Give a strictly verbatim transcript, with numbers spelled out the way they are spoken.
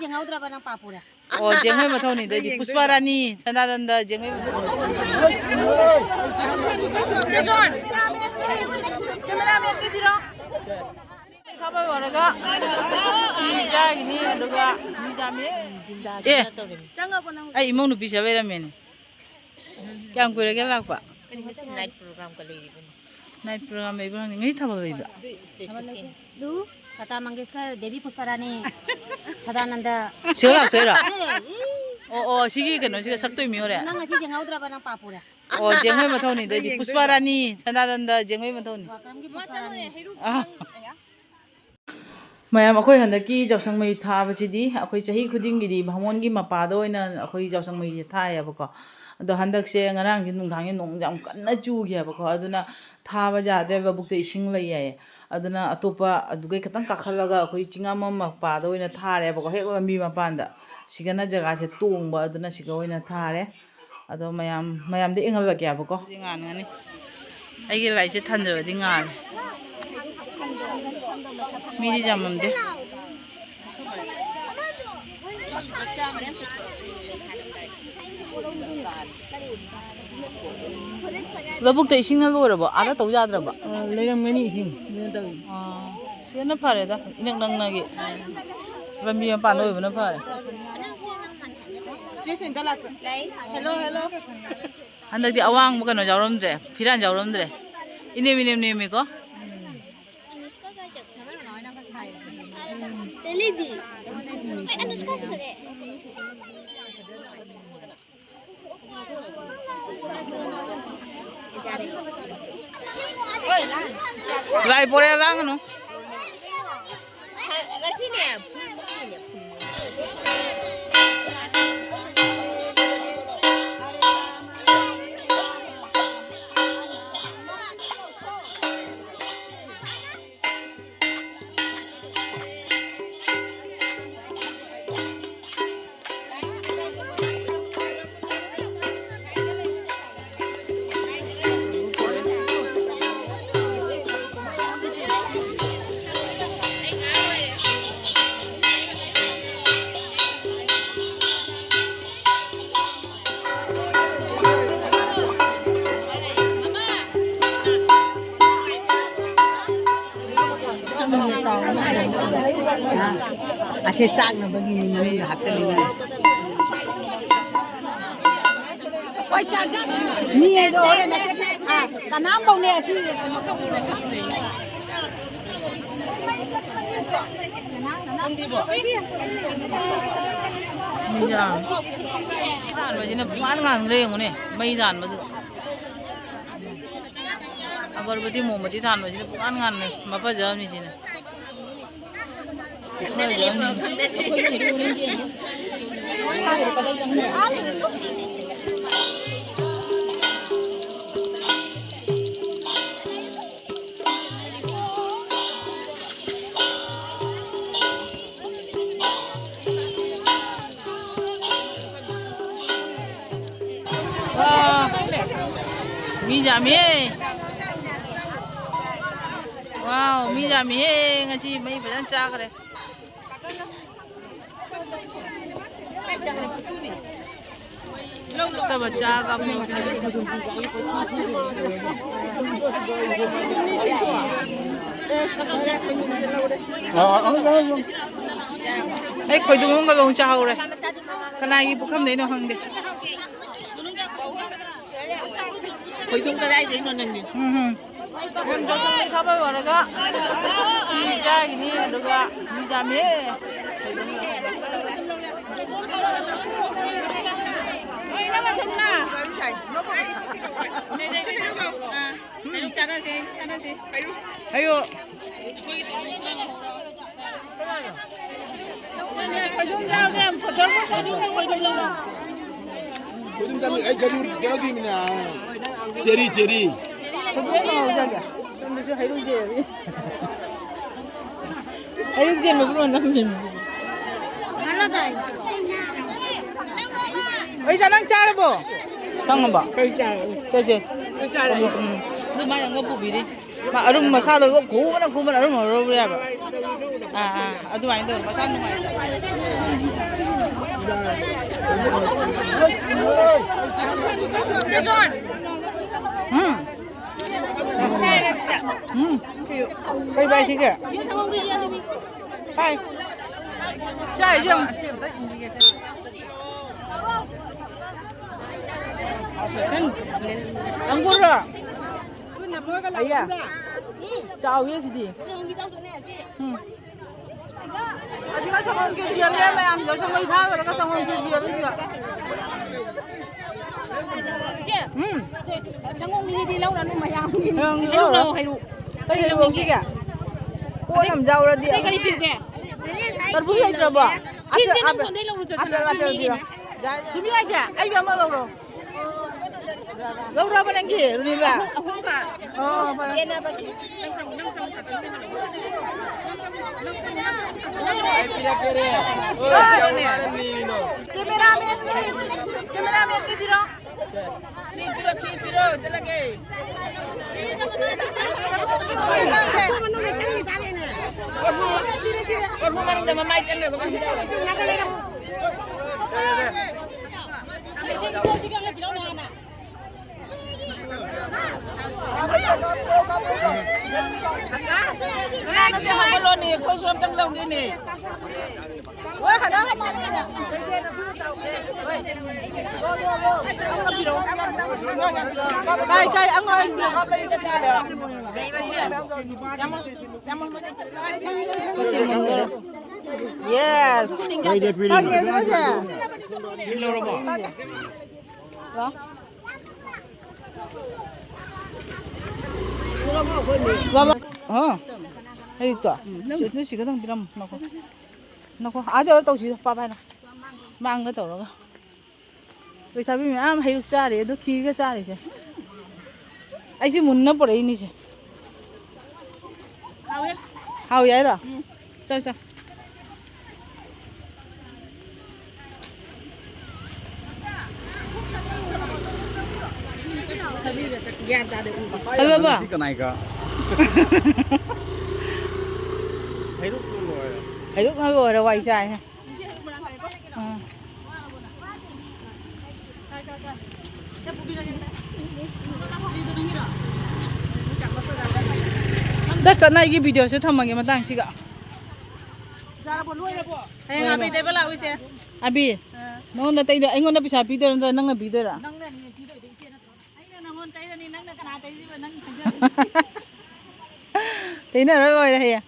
ꯌꯦꯡꯍꯧꯗ꯭ꯔꯕ ꯅꯪ ꯄꯥ ꯄꯨꯔꯦ꯫ ꯑꯣ, ꯖꯦꯡꯍꯣꯏ ꯃꯊꯧꯅꯤꯗ, ꯑꯩꯗꯤ ꯄꯨꯁꯄꯥ ꯔꯥꯅꯤ, ꯁꯅꯥꯅꯟꯗ, ꯖꯦꯡꯍꯣꯏ ꯃꯊꯧꯅꯤ꯫ ꯊꯥꯕ ꯂꯣꯏꯔꯒ ꯃꯤ ꯆꯥꯈꯤꯅꯤ, ꯑꯗꯨꯒ ꯃꯤ ꯆꯥꯃꯤ꯫ ꯑꯦ, ꯑꯩ ꯏꯃꯧ ꯅꯨꯄꯤ ꯁꯦꯕ ꯂꯩꯔꯝꯃꯦꯅꯦ꯫ ꯀꯌꯥꯝ ꯀꯨꯏꯔꯒꯦ ꯂꯥꯛꯄ? ꯀꯔꯤ ꯉꯁꯤ night program ꯀ ꯂꯩꯔꯤꯕꯅꯣ? Night program ꯂꯩꯕ꯭ꯔꯥ ꯈꯪꯗꯦ꯫ ꯉꯁꯤ ꯊꯥꯕꯜ ꯂꯩꯕ꯭ꯔꯥ? ꯑꯗꯨ stage ꯀ ꯁꯦꯝ꯫ ꯑꯗꯨ ꯂꯇꯥ ꯃꯪꯒꯦꯁꯀꯔ, ꯕꯦꯕꯤ ꯄꯨꯁꯄꯥꯔꯥꯅꯤ, ꯁꯗꯥꯅꯟꯗ꯫ ꯁꯤꯒ ꯂꯥꯛꯇꯣꯏꯔꯣ? ꯑꯦ, ꯏ꯫ ꯑꯣ, ꯑꯣ, ꯁꯤꯒꯤ ꯀꯩꯅꯣꯁꯤꯒ ꯁꯛꯇꯣꯏ ꯃꯤ ꯑꯣꯏꯔꯦ? ꯅꯪ ꯉꯁꯤ ꯌꯦꯡꯍꯧꯗ꯭ꯔꯕ ꯅꯪ ꯄꯥ ꯄꯨꯔꯦ? ꯑꯣ, ꯖꯦꯡꯍꯣꯏ ꯃꯊꯧꯅꯤꯗ, ꯑꯩꯗꯤ ꯄꯨꯁꯄꯥꯔꯥꯅꯤ, ꯁꯗꯥꯅꯟꯗ, ꯖꯦꯡꯍꯣꯏ ꯃꯊꯧꯅꯤ꯫ ꯄ꯭ꯔꯣꯒ꯭ꯔꯥꯝꯒꯤ ꯄꯨꯁꯄꯥꯔꯥꯅꯤ꯫ ꯑꯥ꯫ ꯃꯌꯥꯝ, ꯑꯩꯈꯣꯏ ꯍꯟꯗꯛꯀꯤ ꯌꯥꯎꯁꯪ ꯃꯩ ꯊꯥꯕꯁꯤꯗꯤ ꯑꯩꯈꯣꯏ ꯆꯍꯤ ꯈꯨꯗꯤꯡꯒꯤꯗꯤ ꯚꯥꯃꯣꯟꯒꯤ ꯃꯄꯥꯗ ꯑꯣꯏꯅ ꯑꯩꯈꯣꯏ ꯌꯥꯎꯁꯪ ꯃꯩꯁꯦ ꯊꯥꯏꯌꯦꯕꯀꯣ꯫ ꯑꯗꯣ ꯍꯟꯗꯛꯁꯦ ꯉꯔꯥꯡꯁꯦ ꯅꯨꯡꯗꯥꯡꯁꯦ ꯅꯣꯡ ꯌꯥꯝ ꯀꯟꯅ ꯆꯨꯈꯤꯕꯀꯣ, ꯑꯗꯨꯅ ꯊꯥꯕ ꯌꯥꯗ꯭ꯔꯦ, ꯂꯧꯕꯨꯛꯇ ꯏꯁꯤꯡ ꯂꯩ ꯍꯥꯏꯌꯦ꯫ ꯑꯗꯨꯅ ꯑꯇꯣꯞꯄ ꯑꯗꯨꯒꯩ ꯈꯤꯇꯪ ꯀꯥꯈꯠꯂꯒ ꯑꯩꯈꯣꯏ ꯆꯤꯡꯉꯝꯕꯝ ꯃꯄꯥꯗ ꯑꯣꯏꯅ ꯊꯥꯔꯦꯕꯀꯣ, ꯍꯦꯛ ꯂꯝꯕꯤ ꯃꯄꯥꯟꯗ꯫ ꯁꯤꯒꯅ ꯖꯒꯥꯁꯦ ꯇꯣꯡꯕ, ꯑꯗꯨꯅ ꯁꯤꯒ ꯑꯣꯏꯅ ꯊꯥꯔꯦ꯫ ꯑꯗꯣ ꯃꯌꯥꯝ, ꯃꯌꯥꯝꯗ ꯌꯦꯡꯍꯜꯂꯒꯦꯕꯀꯣ꯫ ꯉꯥꯟꯒꯅꯤ꯫ ꯑꯩꯒꯤ ꯂꯥꯏꯠꯁꯦ ꯊꯥꯟꯖꯕꯗꯤ ꯉꯥꯜꯂꯦ꯫ ꯃꯤꯗꯤ ꯌꯥꯝꯃꯝꯗꯦ꯫ ꯂꯧꯕꯨꯛꯇ ꯏꯁꯤꯡꯅ ꯂꯣꯏꯔꯕꯣ? ꯑꯥꯗ ꯇꯧ ꯌꯥꯗ꯭ꯔꯕꯣ? ꯑ, ꯂꯩꯔꯝꯒꯅꯤ ꯏꯁꯤꯡ꯫ ꯑꯗꯨꯅ ꯇꯧꯔꯤ꯫ ꯑꯥ, ꯁꯤꯅ ꯐꯔꯦꯗ, ꯏꯅꯛ ꯅꯛꯅꯒꯤ꯫ ꯂꯝꯕꯤ ꯃꯄꯥꯟꯗ ꯑꯣꯏꯕꯅ ꯐꯔꯦ꯫ ꯆꯦ ꯁꯦꯟꯗ ꯂꯥꯛꯄ꯭ꯔꯥ? Hello, hello. ꯍꯟꯗꯛꯇꯤ ꯑꯋꯥꯡꯕ ꯀꯩꯅꯣ ꯌꯥꯎꯔꯝꯗ꯭ꯔꯦ, ꯐꯤꯔꯥꯟ ꯌꯥꯎꯔꯝꯗ꯭ꯔꯦ꯫ ꯏꯅꯦꯝ ꯏꯅꯦꯝ ꯅꯦꯝꯃꯤꯀꯣ꯫ ꯆꯠꯂꯤꯗꯤ꯫ ꯑꯩ ꯑꯅꯨꯁꯀꯥꯁꯨ ꯀꯧꯔꯛꯑꯦ꯫ ꯂꯥꯏ ꯄꯣꯔꯦ, ꯂꯥꯡꯒꯅꯨ꯫ ꯉꯁꯤꯅꯦ꯫ ꯑꯁꯤ ꯆꯥꯛꯅꯕꯒꯤ ꯃꯅꯨꯡꯗ ꯍꯥꯞꯆꯜꯂꯤꯅꯦ꯫ ꯍꯣꯏ, ꯆꯥꯛ ꯆꯥꯅꯕ꯫ ꯃꯤ ꯑꯗꯣ ꯍꯣꯔꯦꯟ ꯃꯆꯦꯠ, ꯑꯥ, ꯀꯅꯥꯝ ꯐꯧꯅꯦ ꯑꯁꯤ ꯀꯩꯅꯣ ꯇꯧꯕꯅꯦ꯫ ꯃꯩ ꯊꯥꯟꯕꯁꯤꯅ ꯄꯨꯡꯉꯥꯟ ꯉꯥꯟꯈ꯭ꯔꯦ ꯌꯦꯡꯉꯨꯅꯦ, ꯃꯩ ꯊꯥꯟꯕꯗꯨꯗ꯫ ꯑꯒꯔꯕꯇꯤ ꯃꯣꯝꯕꯇꯤ ꯊꯥꯟꯕꯁꯤꯅ ꯄꯨꯡꯉꯥꯟ ꯉꯥꯟꯈ꯭ꯔꯦ, ꯃꯐꯖꯕꯅꯤ ꯁꯤꯅ꯫ ꯋꯥ, ꯃꯤ ꯌꯥꯝꯃꯤꯍꯦ꯫ ꯋꯥꯎ, ꯃꯤ ꯌꯥꯝꯃꯤꯍꯦ꯫ ꯉꯁꯤ ꯃꯩ ꯐꯖꯅ ꯆꯥꯈ꯭ꯔꯦ꯫ ꯐꯠꯇꯕ ꯆꯥꯒ ꯑꯐꯕ ꯊꯛ꯫ ꯑꯩ ꯈꯣꯏꯗꯨꯝ ꯑꯃꯒ ꯑꯃꯨꯛ ꯆꯥꯍꯧꯔꯦ꯫ ꯀꯅꯥꯒꯤ ꯄꯨꯈꯝꯗꯩꯅꯣ ꯈꯪꯗꯦ꯫ ꯈꯣꯏꯗꯨꯝ ꯀꯗꯥꯏꯗꯩꯅꯣ ꯅꯪꯒꯤ? ꯎꯝ, ꯎꯝ꯫ ꯌꯥꯝ ꯆꯥꯁꯤꯜꯂꯗꯤ ꯊꯕꯛ ꯑꯣꯏꯔꯒ ꯃꯤ ꯆꯥꯈꯤꯅꯤ, ꯑꯗꯨꯒ ꯃꯤ ꯌꯥꯝꯃꯦ꯫ ꯍꯩꯔꯨꯛ ꯆꯥꯅꯁꯦ, ꯆꯥꯅꯁꯦ꯫ ꯍꯩꯔꯨꯛ꯫ ꯈꯨꯗꯤꯡ ꯆꯥꯃꯤ-, ꯑꯩ ꯒꯖꯨ ꯀꯩꯅꯣ ꯊꯤꯃꯤꯅ꯫ Cherry, cherry. ꯁꯣꯝꯗꯁꯨ ꯍꯩꯔꯨꯛ ꯆꯦꯔꯤ꯫ ꯍꯩꯔꯨꯛ ꯆꯦꯟꯕ ꯄꯨꯔꯣ ꯅꯝꯃꯤꯅꯤ꯫ ꯍꯩꯖꯥ, ꯅꯪ ꯆꯥꯔꯕꯣ? ꯈꯪꯉꯕꯣ? ꯀꯩ ꯆꯥꯔꯕꯣ? ꯆꯠꯁꯦ꯫ ꯀꯩ ꯆꯥꯔꯕꯣ? ꯎꯝ, ꯎꯝ꯫ ꯑꯗꯨ ꯃꯥꯅ ꯑꯃꯒ ꯄꯨꯕꯤꯔꯤ꯫ ꯃꯥ ꯑꯔꯨꯝ ꯃꯁꯥ ꯂꯣꯏꯕ ꯈꯨꯕꯅ ꯈꯨꯕꯅ ꯑꯔꯨꯝ ꯍꯧꯔꯕ ꯌꯥꯕ꯫ ꯑꯥ, ꯑꯥ, ꯑꯗꯨꯃꯥꯏꯅ ꯇꯧꯔꯣ, ꯃꯁꯥ ꯅꯨꯡꯉꯥꯏꯇꯦ꯫ ꯎꯝ꯫ ꯎꯝ꯫ ꯀꯩ ꯄꯥꯏꯁꯤꯒꯦ? ꯄꯥꯏ꯫ ꯆꯥꯔꯤꯁꯦ ꯌꯦꯡꯉꯨ꯫ ꯑꯪꯒꯨꯔꯔꯣ? ꯑꯌꯥ꯫ ꯆꯥꯎꯋꯤ ꯁꯤꯗꯤ꯫ ꯎꯝ꯫ ꯑꯁꯤꯒ ꯁꯪꯒꯣꯝ ꯀꯦꯖꯤ ꯑꯃꯅꯦ ꯃꯌꯥꯝꯁꯤꯗ, ꯁꯪꯒꯣꯝ ꯊꯥꯈ꯭ꯔꯒ ꯁꯪꯒꯣꯝ ꯀꯦꯖꯤ ꯑꯃꯁꯤꯗ꯫ ꯏꯆꯦ, ꯎꯝ꯫ ꯁꯪꯒꯣꯝꯒꯤꯗꯤ ꯂꯧꯔꯅꯨ, ꯃꯌꯥꯝꯒꯤꯅꯤ꯫ ꯃꯌꯥꯝꯒꯤ ꯍꯩꯔꯨꯛ ꯂꯧꯔꯣ꯫ ꯂꯧ, ꯍꯩꯔꯨꯛ꯫ ꯀꯩ ꯍꯩꯔꯨꯛ ꯂꯧꯁꯤꯒꯦ? ꯄꯣꯠ ꯑꯃ ꯌꯥꯎꯔꯗꯤ꯫ ꯀꯔꯤ ꯄꯤꯌꯨꯒꯦ? ꯇꯔꯕꯨꯖ ꯂꯩꯇ꯭ꯔꯕꯣ? ꯐꯤꯜꯁꯦ ꯅꯪ ꯑꯄꯦꯜ, ꯁꯣꯝꯗꯩ ꯂꯧꯔꯨ ꯆꯠꯁꯤꯅ ꯑꯄꯦꯜ, ꯑꯄꯦꯜ ꯄꯤꯔꯣ꯫ ꯁꯨꯃꯤ ꯍꯥꯏꯁꯦ, ꯑꯩꯒꯤ ꯑꯃ ꯂꯧꯔꯣ꯫ ꯂꯧꯔꯕ ꯅꯪꯒꯤ, ꯔꯨꯅꯤꯕ? ꯑꯍꯨꯝ, ꯑꯍꯨꯝꯈꯛ꯫ ꯑꯣ, ꯐꯔꯦ꯫ ꯌꯦꯟꯅꯕꯒꯤ꯫ ꯀꯦꯃꯦꯔꯥꯃꯦꯟꯒꯤ, ꯀꯦꯃꯦꯔꯥꯃꯦꯟꯒꯤ ꯄꯤꯔꯣ꯫ ꯄꯤꯔꯣ, ꯄꯤꯔꯣ, ꯆꯠꯂꯒꯦ꯫ ꯀꯣꯔꯐꯨ ꯃꯅꯨꯡꯗ ꯆꯪꯈꯤ ꯇꯥꯔꯦꯅꯦ꯫ ꯀꯣꯔꯐꯨ ꯃꯅꯨꯡꯗ ꯃꯃꯥꯏ ꯆꯪꯈ꯭ꯔꯕ ꯀꯥꯟꯁꯤꯗ꯫ ꯀꯅꯥꯅꯣ ꯁꯤ ꯍꯥꯞꯍꯜꯂꯣꯅꯦ? ꯑꯩꯈꯣꯏꯁꯨ ꯑꯝꯇꯪ ꯂꯧꯒꯦꯅꯦ꯫ ꯍꯣꯏ, ꯍꯜꯂꯣ꯫ ꯀꯥꯏ, ꯀꯥꯏ, ꯑꯉꯥꯡ꯫ Yes꯫ ꯐꯪꯉꯦꯗꯅ ꯁꯦ꯫ ꯂꯥꯛꯑꯣ꯫ ꯕꯥꯕꯥ꯫ ꯑ꯫ ꯍꯩꯔꯨꯛꯇꯣ꯫ ꯁꯤ, ꯅꯣꯏ ꯁꯤꯒꯗꯪ ꯄꯤꯔꯝꯃꯣ꯫ ꯅꯈꯣ꯫ ꯅꯈꯣ꯫ ꯑꯥ ꯌꯧꯔ ꯇꯧꯁꯤ, ꯄꯥ ꯄꯥꯏꯅ꯫ ꯃꯥꯡꯗ ꯇꯧꯔꯒ꯫ ꯂꯩꯁꯥꯕꯤ ꯃꯌꯥꯝ ꯍꯩꯔꯨꯛ ꯆꯥꯔꯤ, ꯑꯗꯨ ꯈꯤꯔꯒ ꯆꯥꯔꯤꯁꯦ꯫ ꯑꯩꯁꯦ ꯃꯨꯟꯅ ꯄꯨꯔꯛꯏꯅꯤꯁꯦ꯫ ꯍꯥꯎꯋꯦ꯫ ꯍꯥꯎꯋꯦ ꯍꯥꯏꯔꯣ? ꯎꯝ꯫ ꯆꯥꯎ, ꯆꯥꯎ꯫ ꯒ꯭ꯌꯥꯟ ꯇꯥꯗꯦ, ꯎ꯫ ꯍꯜꯂꯣ, ꯕꯥ꯫ ꯁꯤ ꯀꯅꯥꯏꯒ? ꯍꯩꯔꯨꯛ ꯂꯣꯏꯔꯦ꯫ ꯍꯩꯔꯨꯛꯅ ꯂꯣꯏꯔꯦ, ꯋꯥꯏ ꯆꯥꯏꯍꯦ꯫ ꯑꯥ꯫ ꯆꯠ ꯆꯠꯅ ꯑꯩꯒꯤ ꯚꯤꯗꯤꯑꯣꯁꯦ ꯊꯝꯃꯒꯦ ꯃꯇꯥꯡꯁꯤꯒ꯫ ꯍꯌꯦꯡ ꯑꯥꯕꯤ ꯇꯩꯕ ꯂꯥꯛꯎ, ꯏꯆꯦ꯫ ꯑꯕꯤ, ꯑꯥ꯫ ꯅꯉꯣꯟꯗ ꯇꯩꯗꯣꯏ, ꯑꯩꯉꯣꯟꯗ ꯄꯩꯁꯥ ꯄꯤꯗꯣꯏꯔꯣ ꯅꯠꯇ꯭ꯔꯒ ꯅꯪꯅ ꯄꯤꯗꯣꯏꯔꯥ? ꯅꯪꯅꯅꯦ ꯄꯤꯗꯣꯏꯗꯣ, ꯏꯆꯦ ꯅꯠꯇ꯭ꯔꯣ? ꯑꯩꯅ ꯅꯪꯉꯣꯟꯗ ꯇꯩꯔꯅꯤ, ꯅꯪꯅ ꯀꯅꯥ ꯇꯩꯗꯣꯏꯕ? ꯅꯪ ꯈꯪꯖꯔꯅꯤ꯫ ꯇꯩꯅꯔ ꯂꯣꯏꯔꯦ ꯍꯌꯦꯡ꯫